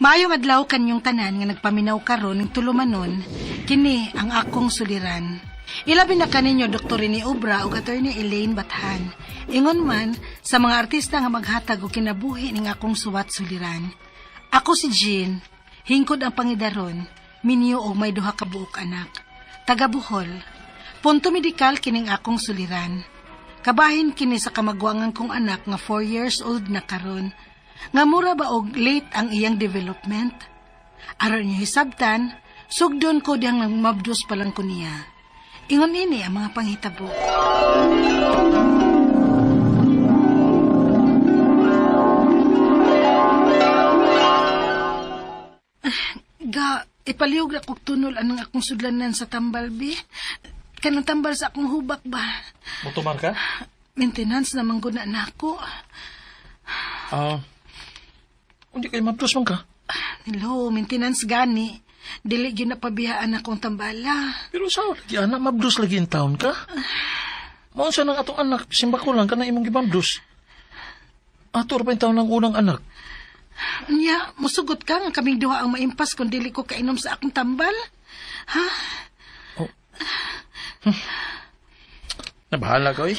Maayong adlaw kanyong tanan nga nagpaminaw karon ning tulumanon, kini ang akong suliran. Ilabi na kaninyo Dr. Rene Obra ug Attorney Elaine Bathan. Ingon man sa mga artista nga maghatag og kinabuhi ning akong suwat suliran. Ako si Jean, hingkod ang pangidaron, minyo og may duha ka buok anak. Taga Bohol. Punto medikal kining akong suliran. Kabahin kini sa kamagwangan kong anak nga 4 years old na karon. Nga mura ba og late ang iyang development? Aron niyo hisabtan, sugdon ko diyang nagmabdos pa lang ko niya. Ingon ini ang mga panghitabo. Ga, ipalihog na kog tunol anang akong sudlanan sa tambal, bi. Kanang tambal sa akong hubak ba? Mutumar ka? Maintenance naman gud na nako. Hindi kayo mabdos man ka. Hello, maintenance gani. Dili gyud na pabiyaan akong tambala. Pero sa lagi anak, mabdos lagi in town ka. Maun siya ng atong anak, simba ko lang ka na imong gibabdos. Ato ra pa in town ang unang anak. Nya, musugot ka nga kaming duha ang maimpas kung dili ko kainom sa akong tambal? Ha? Oh. Nabahala ka, oy.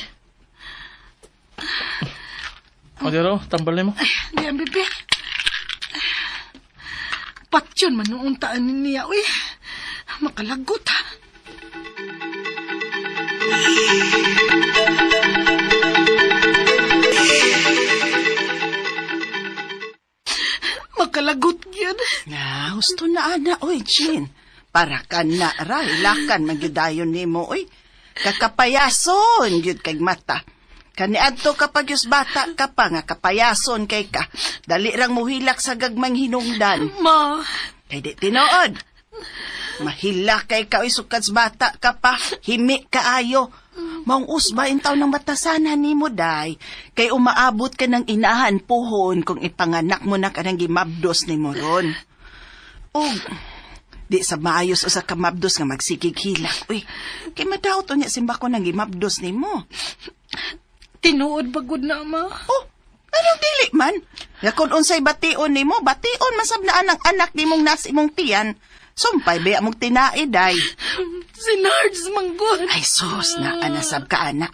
O, dero, tambal nimo. Ay, di ang bebe. Patyon man noong taan niya, uy. Makalagot, ha? Makalagot yan. Na, husto na ana, oy, Jean. Para ka na, ra, hilakan, magyudayon nimo, oy. Kakapayason, gyud kay mata. Kaniadto kapag yus bata ka pa, nga kapayason kay ka. Dali rang muhilak sa gagmang hinungdan. Ma, Kay di tinuod. Mahilak kay ka, oy, sukad sa bata ka pa. Himi kaayo. Maong usba in taon ng batasanan nimo, day. Kay umaabot ka ng inahan puhon kung ipanganak mo na ka ng gimabdos nimo ron. Og, di sa maayos usa ka mabdos nga magsigig hilak. Uy, kay madaot unya simba ko ng gimabdos nimo. Tinuod ba gud na, ma? Oh, anong dili man? Nga kung unsay bation nimo, bation masab na ang anak nimong nasa imong tiyan. Sumpay ba mong tinai, day. Si Nards manggod. Ay, sus, na anasab ka, anak.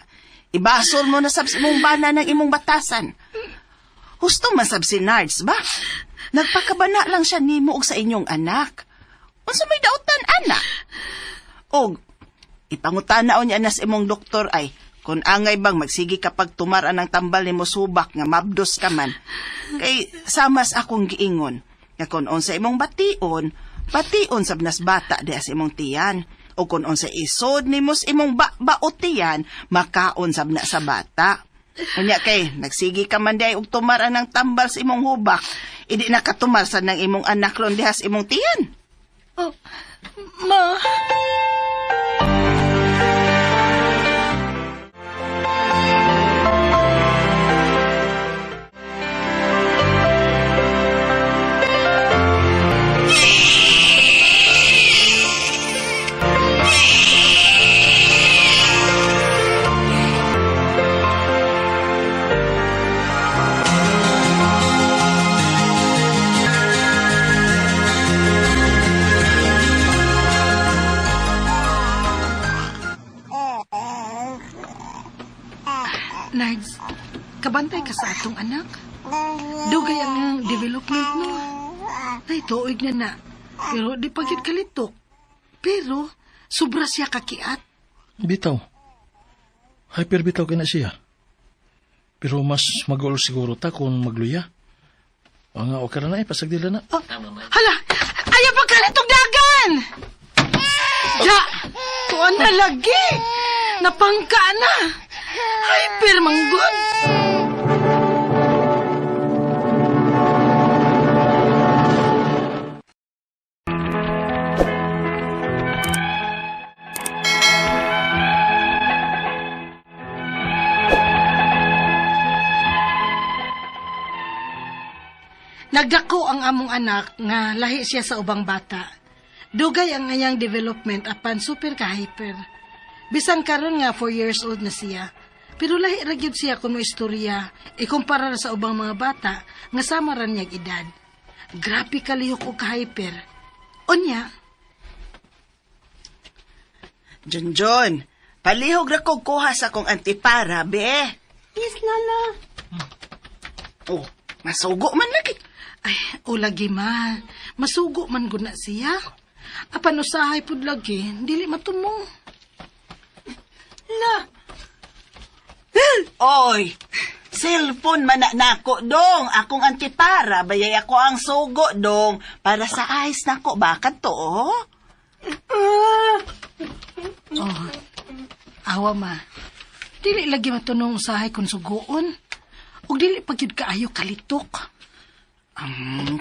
Ibasol mo na sab sa imong bana ng imong batasan. Husto man sab si Nards ba? Nagpakabana lang siya nimo og sa inyong anak. Unsa may dautan, anak? Og, ipangutana niya nas imong doktor ay, kung angay bang magsigi kapag tumaran ang tambal nimo subak nga mabdos ka man. Kay samas akong giingon, nga kung unsa imong bation, bation sab nas bata diha sa imong tiyan. O kung unsa isod nimo sa imong baot tiyan, makaon sab na sa bata. Unya kay, nagsigi ka man diay og tumaran ang tambal sa imong hubak, idi nakatumar sa nang imong anak ron diha sa imong tiyan. Oh, ma. Nards, kabantay ka sa atong anak. Dugay ang development no. Ay, tuig na na. Pero di pa gyud kalitok. Pero, sobra siya kakiat. Bitaw. Hyper bitaw kay na siya. Pero mas magol siguro ta kung magluya. O nga, okay na eh, pasagdila na. Oh, hala! Ayaw pa kalitog dagan! Ja! Tuan na lagi! Napangka na! Hyper manggod! Nagdako ang among anak nga lahi siya sa ubang bata. Dugay ang anyang development apan super ka-hyper. Bisan karon nga 4 years old na siya. Pero lahi ra gyud siya kung istorya ikumpara ra sa ubang mga bata nga sama ra niyag edad. Grabe kalihok og ka-hyper. Unya, Junjun, palihog ra kog kuha sa akong antipara, be. Yes, Lola. Oh, masugo man lagi. Ay, o lagi ma. Masugo man gud na siya. Apan usahay pud lagi, dili matumo. La. Oy, cellphone man na nako dong. Akong antipara, bayay ako ang sugo dong. Para sa eyes nako, bakit to, oh? Oh. Awa ma. Dili lagi matunong usahay kung sugoon. Ug dili pa gyud kaayo kalitok.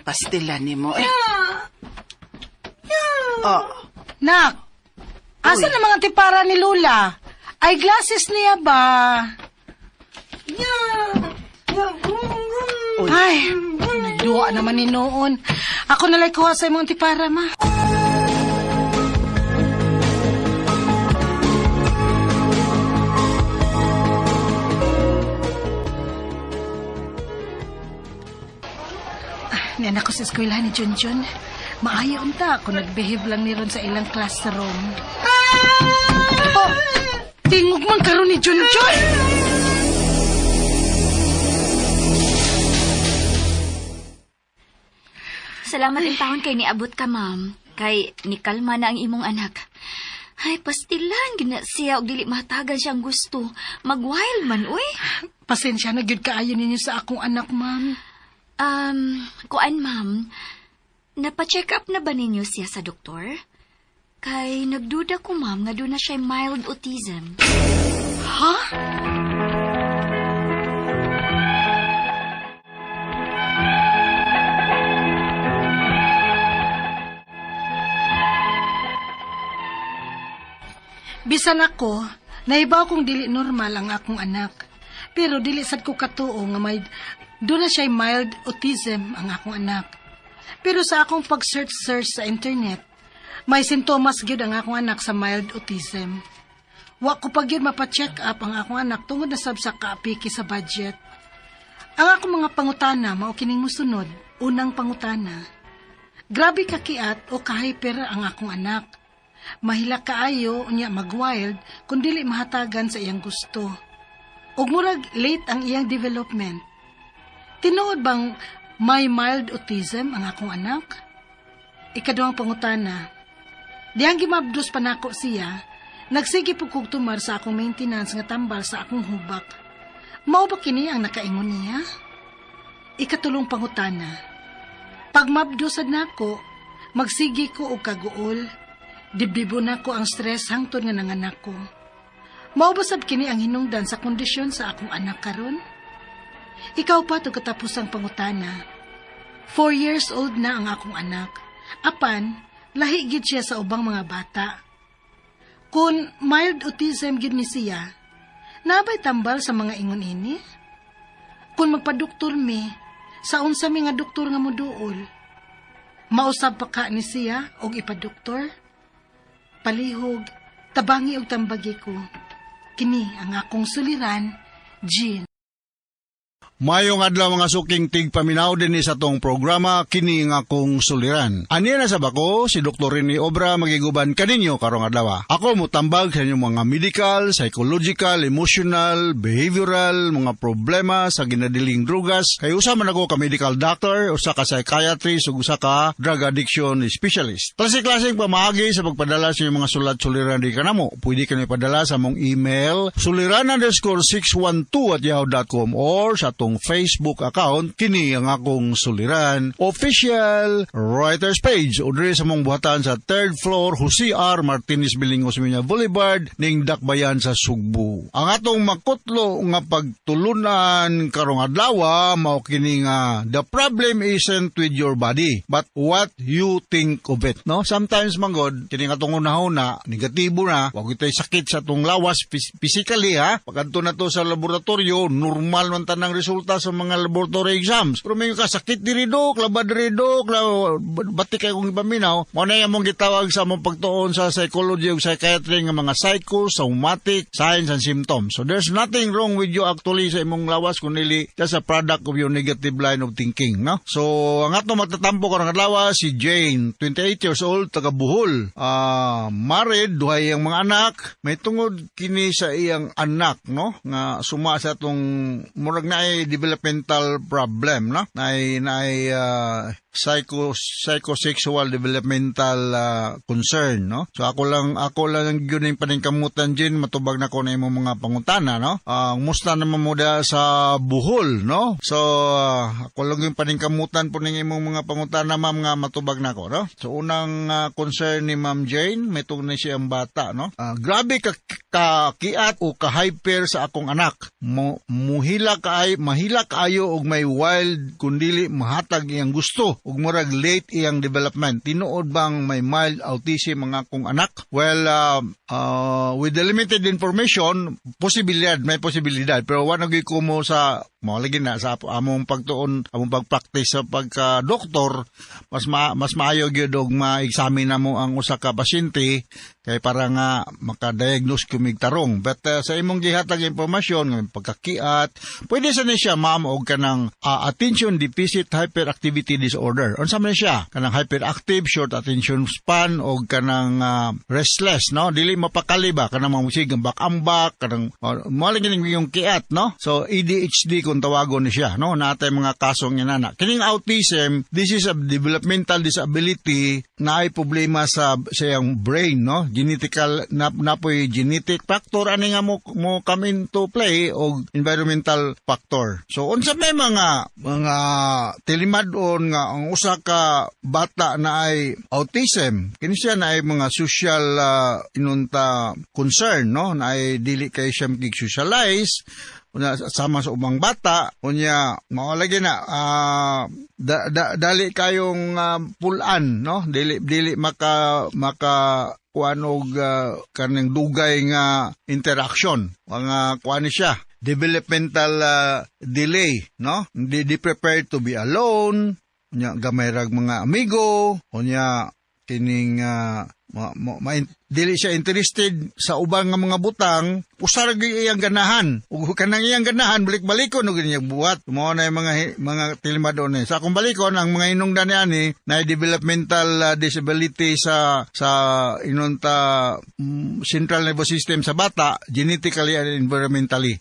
Pastila ni mo, eh. Oh, Nak, asa na mga tipara ni Lula? Ay glasses niya ba? Uy. Ay, nagduwa naman ni noon. Ako nalay kuha sa imong tipara, ma. Ah, Niyan ako sa eskwelahan ni Junjun. Maayo unta kung nag-behave lang ni ron sa ilang classroom. Oh, tingog man karon ni Junjun! Salamat in taon kay niabot ka, ma'am. Kay nikalma na ang imong anak. Ay, pastilan, gina siya og dili matagan siyang gusto. Mag-wild man, uy. Pasensya na gyud kaayo ninyo sa akong anak, ma'am. Kuan, ma'am. Napa-check up na ba ninyo siya sa doktor? Kay nagduda ko, ma'am, nga doon na siya mild autism. Ha? Bisan ako, naibaw kong dili normal ang akong anak. Pero dili sad ko katuo nga may doon na siya mild autism ang akong anak. Pero sa akong pag-search-search sa internet, may sintomas gyud ang akong anak sa mild autism. Wa ko pa gyud mapa-check up ang akong anak tungod na sab sa kaapiki sa budget. Ang akong mga pangutana mao kining mosunod, unang pangutana. Grabe ka kiat o ka-hyper ang akong anak. Mahila kaayo unya mag-wild kung dili mahatagan sa iyang gusto. Ug murag late ang iyang development. Tinuod bang may mild autism ang akong anak? Ikaduhang pangutana. Diyang gimabdos pa nako siya, nagsige po kog tumar sa akong maintenance nga tambal sa akong hubak. Mao ba kini ang nakaingon niya? Ikatulong pangutana. Pag mabdosad nako, magsige ko og kaguol. Dibdibo nako ang stress hangtod nga nanganak ko. Mao ba sab kini ang hinungdan sa kondisyon sa akong anak karon? Ikaw pa to katapusang pangutana. 4 years old na ang akong anak. Apan, lahi gid siya sa ubang mga bata. Kung mild autism gid ni siya, nabay tambal sa mga ingon ini? Kung magpadoktor mi, sa unsa mi nga doktor nga moduol? Mausab pa ka ni siya og ipadoktor? Palihog, tabangi og tambagi ko. Kini ang akong suliran, Jean. Mayong adlaw mga suking tigpaminaw dinhi sa tong programa kini nga akong suliran. Ani na sa bako si Dr. Rene Obra magiguban kaninyo karong adlaw. Ako motambag sa inyong mga medical, psychological, emotional, behavioral, mga problema sa ginadiling drugas. Kay usa man ako ka medical doctor, usa ka psychiatrist ug usa ka drug addiction specialist. Klase-klaseng pamaagi sa pagpadala sa inyong mga sulat suliran di kanamo. Pwede kami padala sa among email suliran_612@yahoo.com or sa atong Facebook account kini ang akong suliran official writers page o diri sa mong buhatan sa third floor Jose R. Martinez Building, Osmeña Boulevard ning Dakbayan sa Sugbo. Ang atong makutlo nga pagtulunan karong adlaw mao kini nga the problem isn't with your body but what you think of it, no? Sometimes manggod kini nga atong unahuna negatibo na, wa gyud sakit sa atong lawas physically ha. Pagkadto na to sa laboratorio, normal man tanang resulta. resulta sa mga laboratory exams. Pero may ka sakit diri, dok, labad diri, dok, bati kay kong ipaminaw. Mao na among gitawag sa among pagtuon sa psychology ug psychiatry nga mga psychosomatic signs and symptoms. So there's nothing wrong with you actually sa imong lawas kun dili just a product of your negative line of thinking, no? So ang ato matatampo karong adlaw, si Jane, 28 years old, taga Bohol. Married, duhay ang mga anak. May tungod kini sa iyang anak, no? Nga suma sa atong murag naay developmental problem, no? Naay psychosexual developmental concern, no? So ako lang ang gyud ning paningkamutan, Jane, matubag na ko na imong mga pangutana, no? Musta naman mo da sa Bohol, no? So ako lang yung paningkamutan po ning imong mga pangutana, ma'am, nga matubag na ko, no? So unang concern ni Ma'am Jane, may tungod ni siyang bata, no? Grabe ka kakiat o ka-hyper sa akong anak. Mo muhila kaay, mahila kaayo og may wild kung dili mahatag iyang gusto ug murag late iyang development. Tinuod bang may mild autism ang akong anak? Well, with the limited information, posibilidad, may posibilidad. Pero wala gyud ko mo sa mao lagi na sa among pagtuon, among pagpractice sa pagka-doktor, mas maayo gyud og ma-examine na mo ang usa ka pasyente kay para nga maka-diagnose kumig tarong. But sa imong gihatag impormasyon nga pagkakiat, pwede sa ni siya, ma'am, og kanang attention deficit hyperactivity disorder. Unsa man siya? Kanang hyperactive, short attention span og kanang restless, no? Dili mapakali ba kanang mga musig ambak-ambak, kanang mo lagi ning yung kiat, no? So ADHD kung tawagon ni siya, no? Natay mga kasong inana. Kining autism, this is a developmental disability na ay problema sa iyang brain, no? Genetical na napoy genetic factor ani nga mo come into play og environmental factor. So unsa may mga tilimad-on nga ang usa ka bata na ay autism, kini siya na ay mga social inunta concern, no? Na ay dili kay siya socialize unya sama sa ubang bata, unya mao lagi na dali kayong pulan, no? Dili dili maka maka kuan og kaning dugay nga interaction, mga kuan ni siya, developmental delay, no? Di, di prepared to be alone, unya gamay rag mga amigo, unya kining dili siya interested sa ubang nga mga butang, usa ra gyud iyang ganahan ug kanang iyang ganahan balik-balikon og niya buhat. Mao na yung mga tilimad-on ni. Sa akong balikon ang mga hinungdan ni ani na developmental disability sa inunta central nervous system sa bata, genetically and environmentally,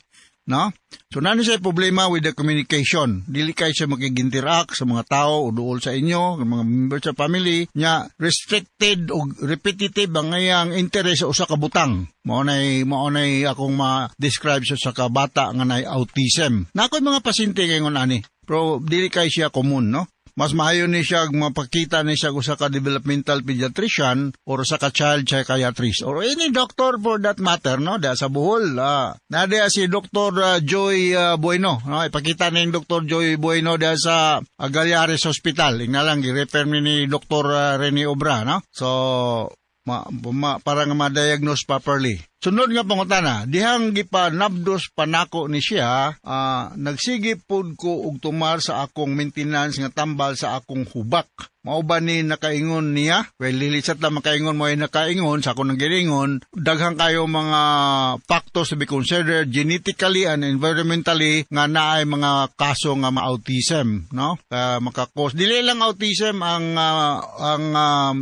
no? So nano siya problema with the communication. Dili kay siya makig-interact sa mga tao o duol sa inyo, mga members sa family nya, restricted o repetitive ang iyang interest sa usa ka butang. Mao nay akong ma-describe sa usa ka bata nga nay autism. Na ako'y mga pasyente ngayon ani. Pero dili kay siya common, no? Mas maayo ni siya mapakita ni siya usa ka developmental pediatrician or usa ka child psychiatrist or any doctor for that matter, no? Da sa Bohol, na si Dr. Joy Bueno, no? Ipakita ni Dr. Joy Bueno da sa Gallares Hospital. Ingna lang gi-refer ni Dr. Rene Obra, no? So para nga ma-diagnose properly. Sunod nga pangutana, dihang gipanabdos panako ni siya, nagsige pod ko og tumar sa akong maintenance nga tambal sa akong hubak. Mao ba ni nakaingon niya? Well, lilisat lang makaingon mo ay nakaingon sa akong nanggilingon. Daghang kayo mga factors to be considered genetically and environmentally nga naay mga kaso nga ma-autism, no? Makakos. Dili lang autism ang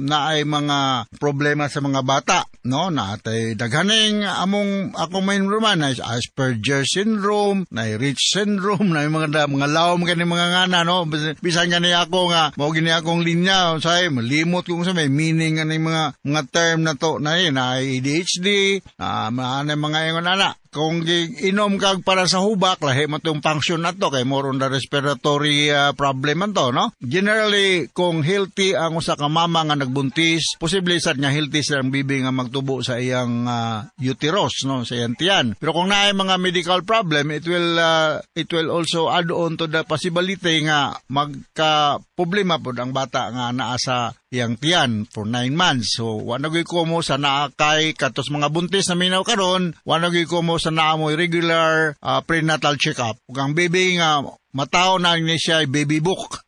naay mga problema sa mga bata, no? Naatay daghaning among akong main roman na Asperger syndrome, na Rett syndrome, na mga lawom kani mga ngana, no? Bisan gani ako nga mao gini akong linya, say malimot kung sa may meaning ani mga term na to na na ADHD, na mga mga ingon ana. Kung inom kag para sa hubak, lahi mo tong function na to kay more on the respiratory problem man to, no? Generally, kung healthy ang usa ka mama nga nagbuntis, posible sad nga healthy silang bibi nga magtubo sa iyang uterus, no, sa iyang tiyan. Pero kung naay mga medical problem, it will also add on to the possibility nga magka problema pod ang bata nga naa sa iyang tiyan for 9 months. So, wa na gyud ko mo sa naa kay katos mga buntis na minaw karon, wa na gyud ko mo sa naa mo regular prenatal check-up. Ug ang baby nga matawo na ni siya ay baby book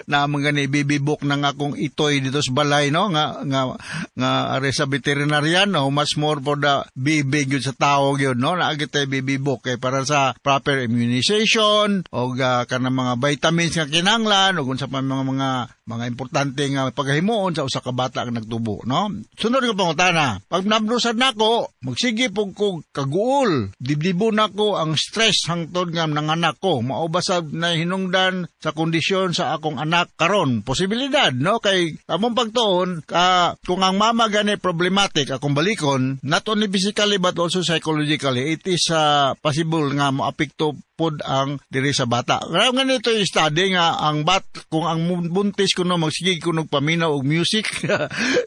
na mga ni baby book ng akong itoy dito sa balay, no, nga nga nga are sa veterinarian, no, much more for the baby gyud sa tao gyud, no, naa gyud tay baby book kay para sa proper immunization o kanang mga vitamins nga kinahanglan o unsa pa mga importante nga paghimuon sa usa ka bata nga nagtubo, no. Sunod nga pangutana: pag nablusad nako, magsige pug ko kaguol, dibdibo nako ang stress hangtod nga nanganak ko, mao ba sa nahinungdan sa kondisyon sa akong anak karon? Posibilidad, no, kay among pagtuon ka kung ang mama gani problematic, akong balikon, not only physically but also psychologically, it is possible nga moapekto pod ang diri sa bata. Grabe nga nito yung study nga ang bat kung ang buntis kuno magsige kuno paminaw og music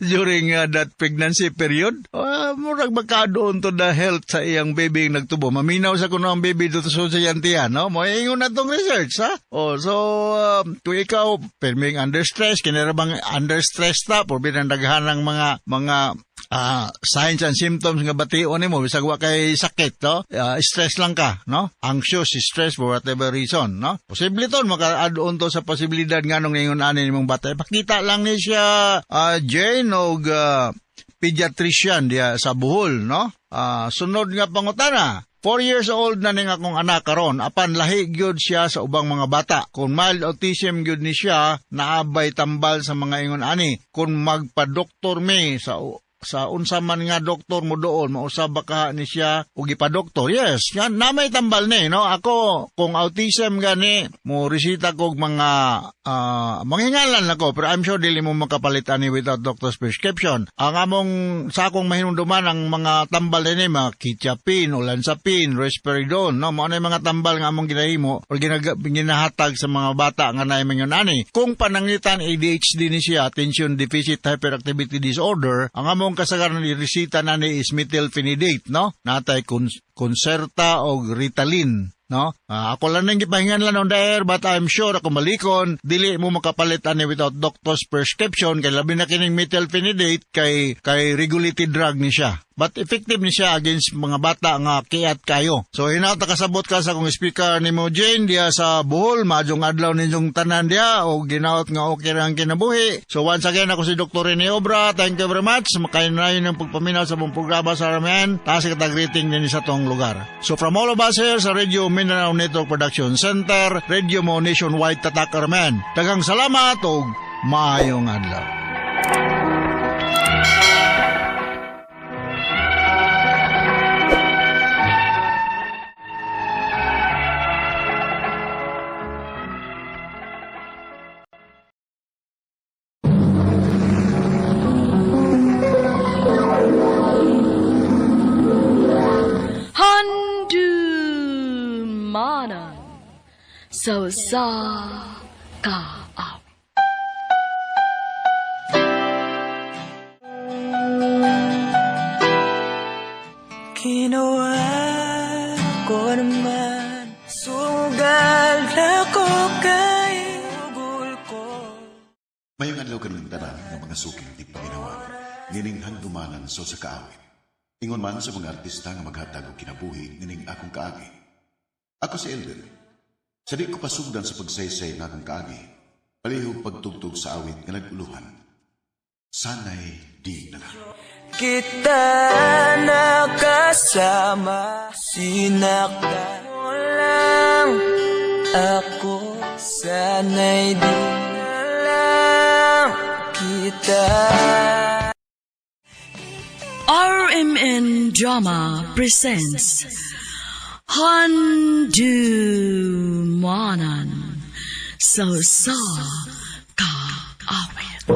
during that pregnancy period, murag magkadoon to the health sa iyang baby yung nagtubo. Maminaw sa kuno ang baby dito sa iyang tiyan, no? Mo ingon na tong research, ha? Oh, so kung ikaw perming under stress, kinara bang under stress ta por binang daghan ng mga signs and symptoms nga bation nimo bisag wa kay sakit, no, stress lang ka, no, anxious, stress for whatever reason, no, posible to maka-add on to sa posibilidad nganong ingon ani nimong bata. Ipakita lang ni siya, Jane, og pediatrician diya sa Bohol, no. Sunod nga pangutana: 4 years old na ning akong anak karon, apan lahi gyud siya sa ubang mga bata. Kung mild autism gyud ni siya, naabay tambal sa mga ingon ani? Kung magpa-doktor mi sa unsa man nga doktor mo doon, mausab ba ka ni siya og ipa-doktor? Yes, nga na may tambal ni, no. Ako, kung autism gani, mo resita kog mga manghingalan ako, pero I'm sure dili mo makapalit ani without doctor's prescription. Ang among sa akong mahinumduman, ang mga tambal ni mga quetiapine, olanzapine, risperidone, no, mao na yung mga tambal nga among ginahimo or ginahatag sa mga bata nga naay mga ani. Kung pananglitan ADHD ni siya, attention deficit hyperactivity disorder, ang among kasagaran iresita na ni is methylphenidate, no? Natay Concerta o Ritalin, no? Ako lang nang gipahingan lang on the air, but I'm sure ako malikon dili mo makapalit ani without doctor's prescription kay labi na kining methylphenidate kay regulated drug ni siya. But effective ni siya against mga bata nga kiat kayo. So hinata kasabot ka sa kong speaker nimo, Jane, diya sa Bohol, maayong adlaw ninyong tanan diya o ginaot nga okay ra ang kinabuhi. So once again, ako si Dr. Rene Obra. Thank you very much. Makainayon ng pagpaminaw sa mong programa sa RMN. Taas kita greeting din sa tong lugar. So from all of us here sa Radio Mindanao Network Production Center, Radio Mo Nationwide Tatak RMN. Daghang salamat ug maayong adlaw. Handumanan sa usa ka awit. Kinuha ko naman, sugal ako kay ugol ko. Mayong adlaw kanang tanan nga mga suking tigpaminawan, nining handumanan sa usa ka awit. Ingon man sa mga artista nga maghatag og kinabuhi nining akong kaagi. Ako si Elder. Sa di ko pasugdan sa pagsaysay ng akong kaagi, palihog pagtugtog sa awit nga nag-uluhan. Sana'y di na lang. Kita nakasama, sinaktan mo lang ako. Sana'y di na lang kita. RMN Drama presents Handumanan sa usa ka awit.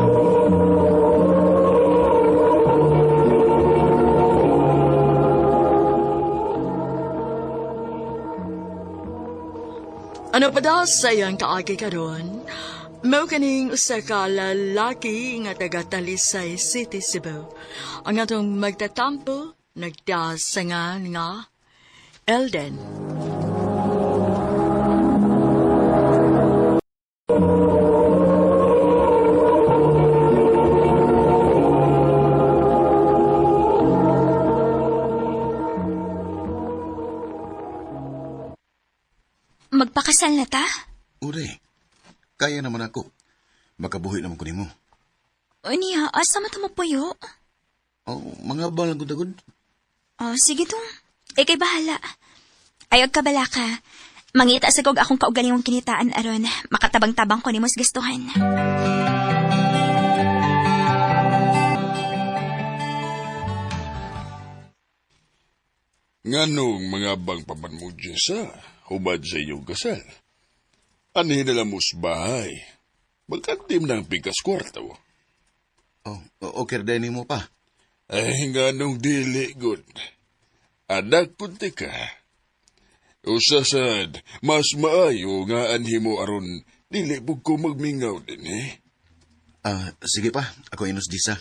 Ano pa daw sa iyang kaagi karon? Mao kaning usa ka lalaki nga taga Talisay City, Cebu. Ang atong magtatampo nagdasangan nga Elden. Magpakasal na ta? Ure, kaya naman ako. Makabuhi naman ko nimo. Unya, asa man ta mopuyo? Oh, mga balang ko tagod. Oh, sige dong. Ikay bahala. Ayaw ka bala ka. Mangita sa kog akong kaugalingong kinitaan aron makatabang-tabang ko nimo sa gastuhan. Nganong mga bang paman mo, Jessa, hubad sa inyong kasal. Anhin na lang mo sa bahay. Magkantim ng pikas kwarto. Oh, okay rin mo pa. Ay, nganong dili, good. Anak kunti ka. Usasad, mas maayo nga anhi mo aron dili pug ko magmingaw din eh. Ah, sige pa, ako inos disa.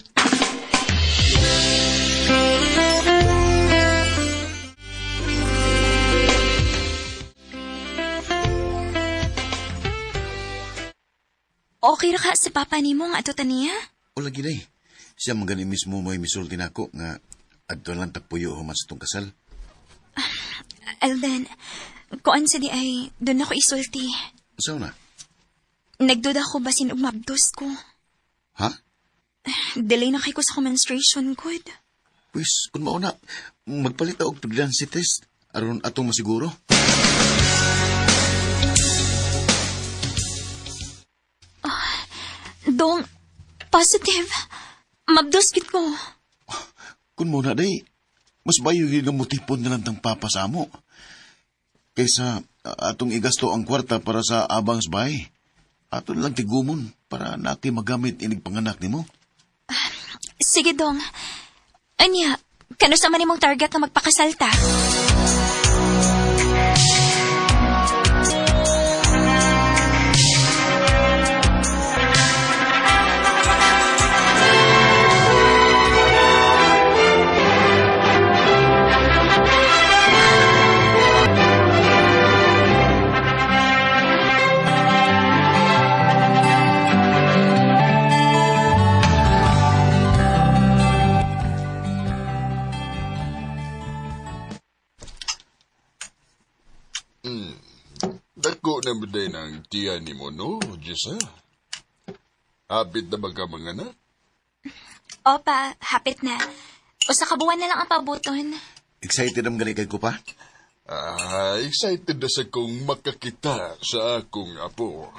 Okay ra ka sa papa nimo nga ato taniya? O lagi day. Siya man gani mismo mo'y misulti nako nga adto lang tagpuyo human sa tong kasal. Alden, kuan sa di ay doon ako isulti. Usaw na? Nagduda ko basin og mabdos ko. Ha? Delay na kay ko sa menstruation good. Pwes, kung mauna, magpalit og pregnancy test aron atong masiguro. Dong, positive. Mabdos gid ko. Kung muna day, mas bayo gyud nga mutipon na lang tang papa sa amo. Kaysa atong igasto ang kwarta para sa abang sa bahay. Ato na lang tigumon para naki magamit inig panganak nimo. Sige, Dong. Anya, kano sa man imong target nga magpakasal ta? Dako na ba din ang tiyan ni mo, no, Jessa? Hapit na ba ka mga anak? Opa, hapit na. Usa ka buwan na lang ang pabuton. Excited ang gani kay ko pa? Ah, excited na sa kong makakita sa akong apo.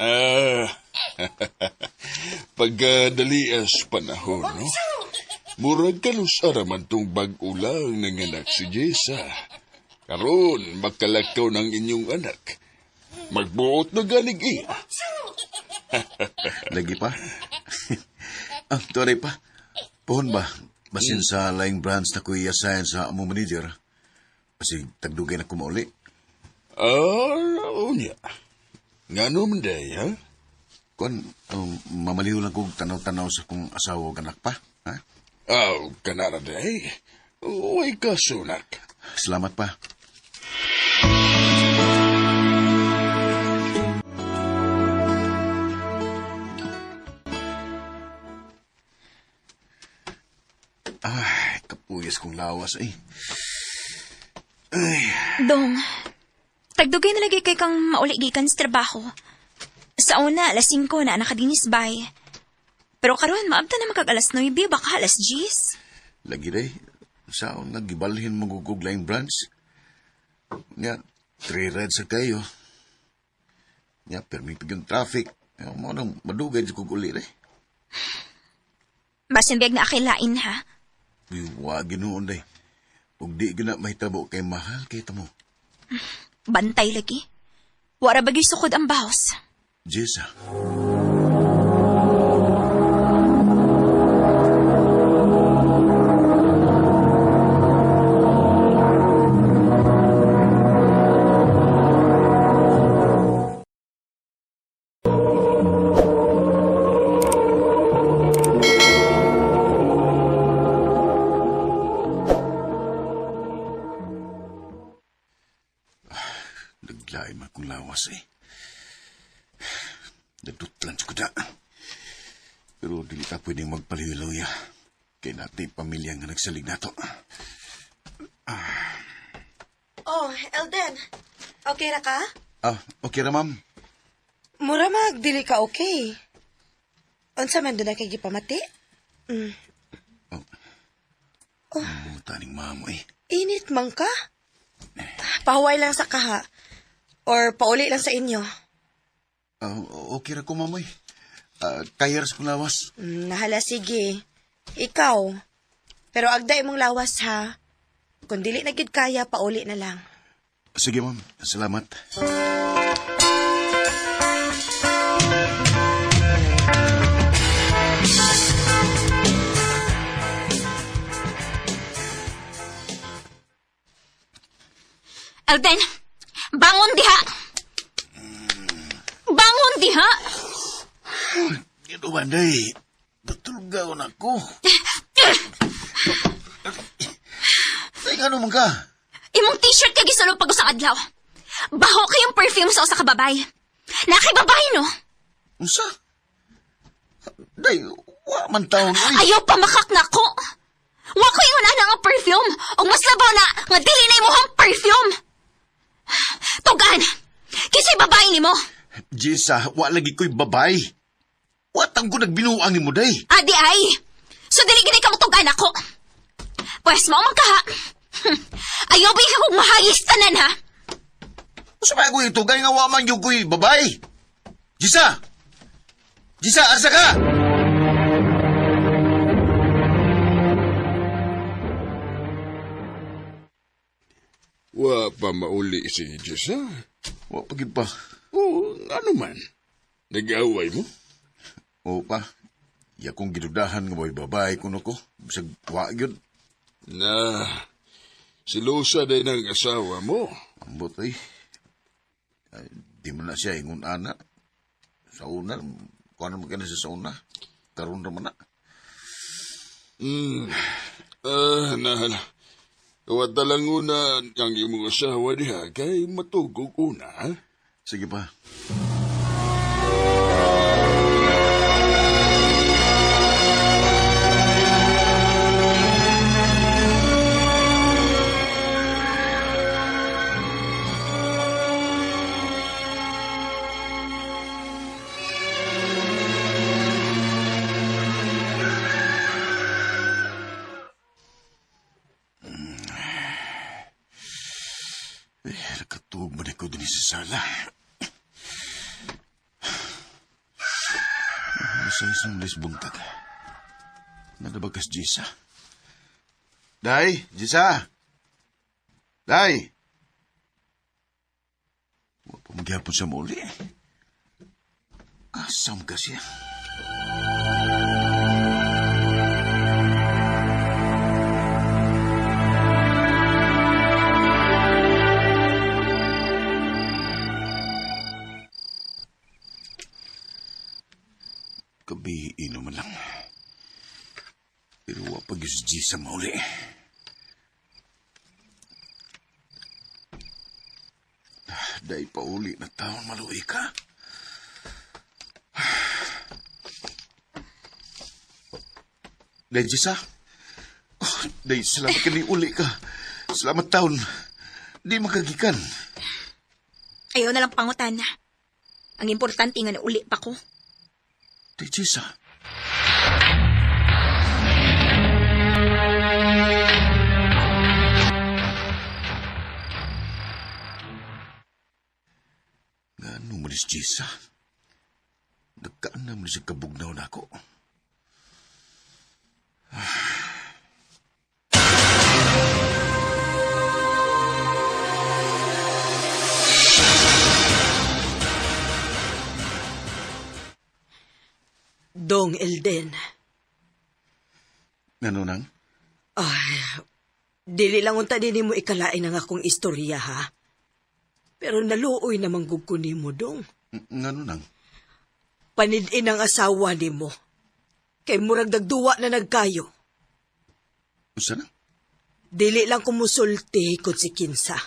Ah, pagkadalias panahon, no? Murag kanus araman tong bag-o lang nanganak si Jessa. Karon, makalakaw ng inyong anak. Magbuot na ganig iya. Lagi pa. Ah, tuwari pa. Pohon ba? Basin sa laing branch na kuya assign sa among manager. Kasi tagdugay na kumauli. Ah, unya. Ngano man day, ha? Kuan, mamaliw lang kong tanaw-tanaw sa kong asawa ug anak pa. Ha? Aw, kanara day. Uy ka, sunak. Salamat pa. Ay, kapuyas kong lawas eh. Dong, tagdugay na lagi kay kang mauli gikan sa trabaho. Sa una, alas 5 na nakadinis bay. Pero karon maabta na magkag alas 9, baka alas 10. Lagi day, saon nagibalhin magugug laing branch. Nya, three rides sa kayo. Nya, permipig yung traffic. Nya, mo nang madugay di kog uli day. Basin biyag na akilain ha. Uy, wa ginoon day. Ug di gina mahitabo kay mahal kay tamo. Bantay lagi. Wara bagay sukod ang baos. Jessa. Akong lawas eh. Nagdutlan sa kuda. Pero dili ta pwedeng magpaliw-luya. Kay natin pamilya nga nagsalig nato. Oh, Elden. Okay ra ka? Ah, okay ra ma'am. Mura mag, dili ka okay. Unsa man doon na kay gipamati? Oh. Oh. Taning mamo eh. Init man ka? Pahuway lang sa kaha. Or pauli lang sa inyo. Ah, okay ra ko ma'am eh. Ah, kaya ra sa kong lawas. Nahala, sige. Ikaw. Pero agda imong lawas ha. Kung dili na gid kaya, pauli na lang. Sige ma'am, salamat. Alden, bangon diha! Bangon diha! Ito ba, day? Patulgaw na ko. Teka, ano man ka? Imong t-shirt kay gisulong pag usang adlaw. Baho kayong perfume sa usa ka babay. Nakay babay no? Unsa? Day, wa man taon, uy. Ayaw pamakak nako. Wa ko ingon ana nga perfume. Ug mas labaw na nga dili na imong perfume. Tugan. Kinsay babae nimo? Jessa, wa lagi ko'y babay. Watang ko nagbinuang ni mo, day. Adi ay. So dili gid ka motugan ako. Pwes mao man kaha. Ayaw ba ka kong mahayis tanan ha? Unsa ba ako ito? Gaya nga wa man yung ko'y babay. Jessa! Jessa, asa ka? Wa pa mauli si Jessa. Wa pa gid pa. Oo, ano man. Nag-away mo? Oo pa. Ya kong gidudahan nga may babay kuno ko. Bisag wa gyud. Na, silusa din ang asawa mo. Ambot ay. Ay, di man na siya ingon ana. Sa una, kuha naman ka na siya sa una. Karon ra man na. Ah, nahala. Kawat lang una ang imong asawa diha kay matugog una. Ha? Sige pa. Eh, nakatuog man ako din sa sala. Sa isang les buntag. Nalabagas, Jisa. Day, Jisa! Day! Wa pa magyapon sa muli. Asam ka siya. Gabi, inom man lang. Pero wa pa gyud si Jisa mauli. Day pa uli na taon maluwi ka. Day, Jisa. Oh, day, salamat ka ni uli ka. Salamat taon. Di makagikan. Ayaw na lang pangutan. Ang importante nga nauli pa ko. Day, Jisa. Ngano man is Jisa? Nagkaan na man siya kabugnaw na ako. Dong Elden. Ngano nang? Ay, dili lang unta din mo ikalain ang akong istorya ha. Pero naluoy namang gug ko nimo dong. Ngano nang? Panidin ang asawa nimo. Kay murag dagduwa na nagkayo. Unsa nang? Dili lang kumusulti kung si Kinsa.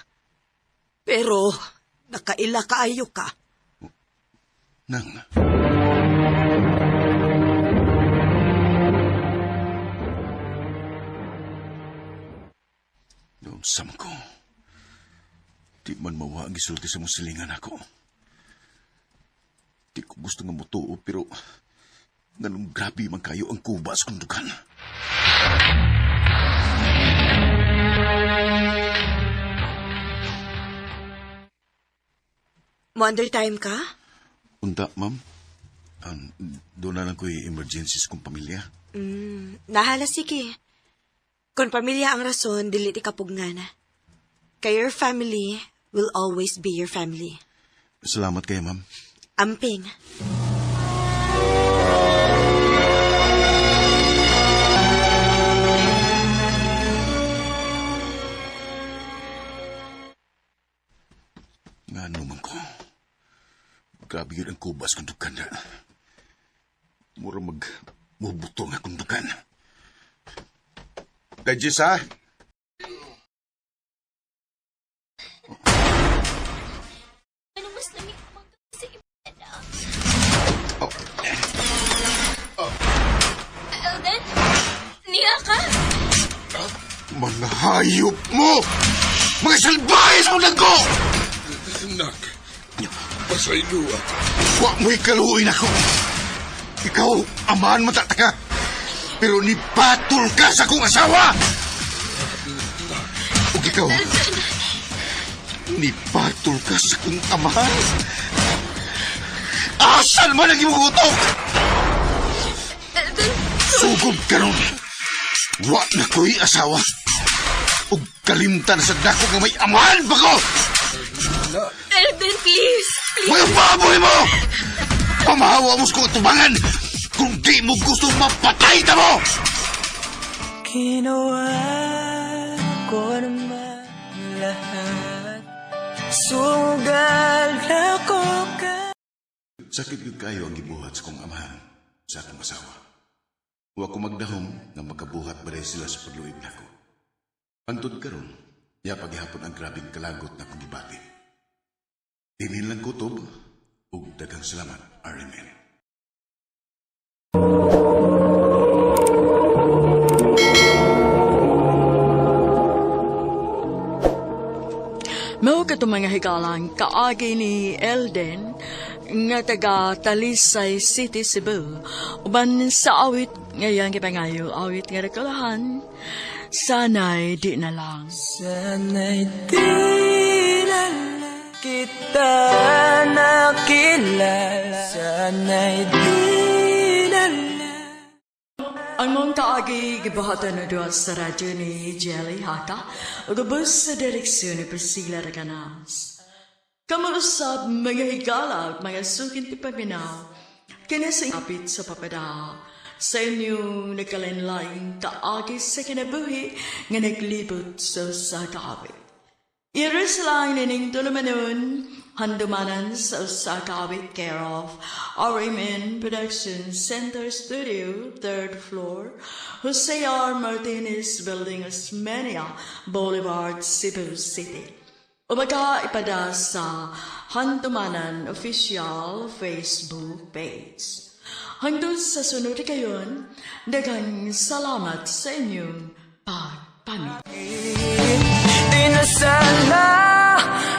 Pero Nakaila kaayo ka. Nang. Doon sam ko. Di man mawa ang gisulti sa mong silingan ako. Di ko gusto nga mutuo pero nganong grabe man kayo ang kuba sa kundukan. Mo undertime ka? Unta, ma'am. Doon na lang ko'y emergencies kong pamilya. Nahala, sige. Kung pamilya ang rason, dili ti kapugnan. Kay your family will always be your family. Salamat kayo, ma'am. Amping. Nga man ko. Grabe yun ang kubas kong dukan na. Mura mag mubuto nga kong dukan. Dajis, ha? Ano mas lamig sa iba na? Oh. Elden? Niya ka? Mga hayop mo! Mga salbahes mo lang ko! Nak, pasaylo ako. Wa mo'y kaluoy nako. Ikaw, amahan mo tataka. Pero nipatol ka sa akong asawa! Ug ikaw, nipatol ka sa akong amahan. Asan man ang imong utok? Elden, Sugod karon. Wa na ko'y asawa. Ug kalimtan sa dako nga may amahan pa ko! Elden, please! Please! Mga baboy mo! Pamahawa mo sa kong atubangan kung di mo gusto mapatay ta mo! Ginawa ko naman lahat. Sugal ako ka. Sakit yun kayo ang gibuhat sa kong amahan sa akong asawa. Wa ko magdahom nga makabuhat ba sila sa pagluib nako. Hangtod karon, ya paghihapon ang grabing kalagot na akong gibati. Dinhin lang kutob ug daghang salamat, RMN. Mao katong mga higalang kaagi ni Elden nga taga Talisay City, Cebu. Uban sa awit ngayang gipangayo awit nga rekolahan. Sana'y di na lang. Sana'y di na lang kita nakilala. Sana'y di na lang. Ang mong kaagi gibuhatan na duwa sa radyo ni Jelly Haka ug ubos sa direksyon ni Priscilla Recanas. Kamuusap mga higala ug mga sukin ti paminaw, kini sa apit sa papada sa inyong nagkalain-laing kaagi sa kinabuhi nga naglibot sa usa ka awit. Iris lang nining tulumanon, handumanan sa usa ka awit care of RMN Production Center Studio, 3rd floor, Jose R. Martinez Building, Osmeña Boulevard, Cebu City. Umaga ipada sa Handumanan Official Facebook page. Hangtod sa sunod kayon, daghang salamat sa inyong pagpaminaw. Di na sana